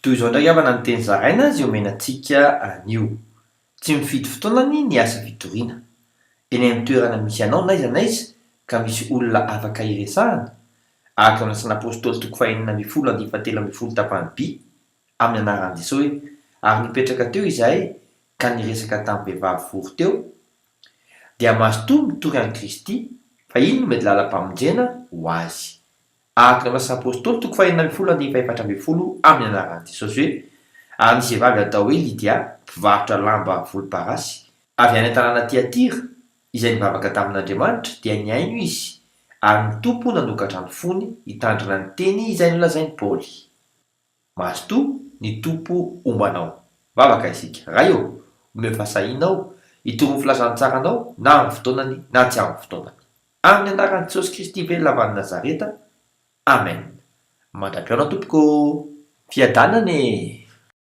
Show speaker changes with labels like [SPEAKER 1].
[SPEAKER 1] Toy izao indray havana ny teny zaraina izay omena antsika anio. Tsy mifidy fotoanany ny asa fitoriana. Eny amin'ny toerana misy anao n'aiza n'aiza ka misy olona afaka hiresahana, araka ny Asan'Apostoly toko fahenina ambin'ny folo andininy fahatelo ambin'ny folo tapany by, amin'ny anaran'i Jesosy hoe, Ary nipetraka teo izahay ka niresaka tamin'ny vehivavy vory teo, dia mazotoa mitory an'i Kristy, fa iny no mety lalam-pamonjena ho azy. Araka ny Asan'ny Apostoly toko fahenina ambin'ny folo andininy fahefatra ambin'ny folo amin'ny anaran'i Jesosy hoe, Ary nisy vehivavy atao hoe Lydia, mpivarotra lamba volomparasy, avy any an-tanàna Tyatira, izay nivavaka tamin'Andriamanitra, dia nihaino izy, ary ny Tompo nanokatra ny fony hitandrina ny teny izay nolazain'i Paoly. Mazotoa, ny Tompo homba anao. Vavaka isika. Ray ô, omeo fahasahiana aho hitory ny filazantsaranao na amin'ny fotoanany na tsy amin'ny fotoanany. Amin'ny anaran'i Jesosy Kristy velona avy any Nazareta, Amen. Mandra-pihaona tompoko ô! Fiadanana e!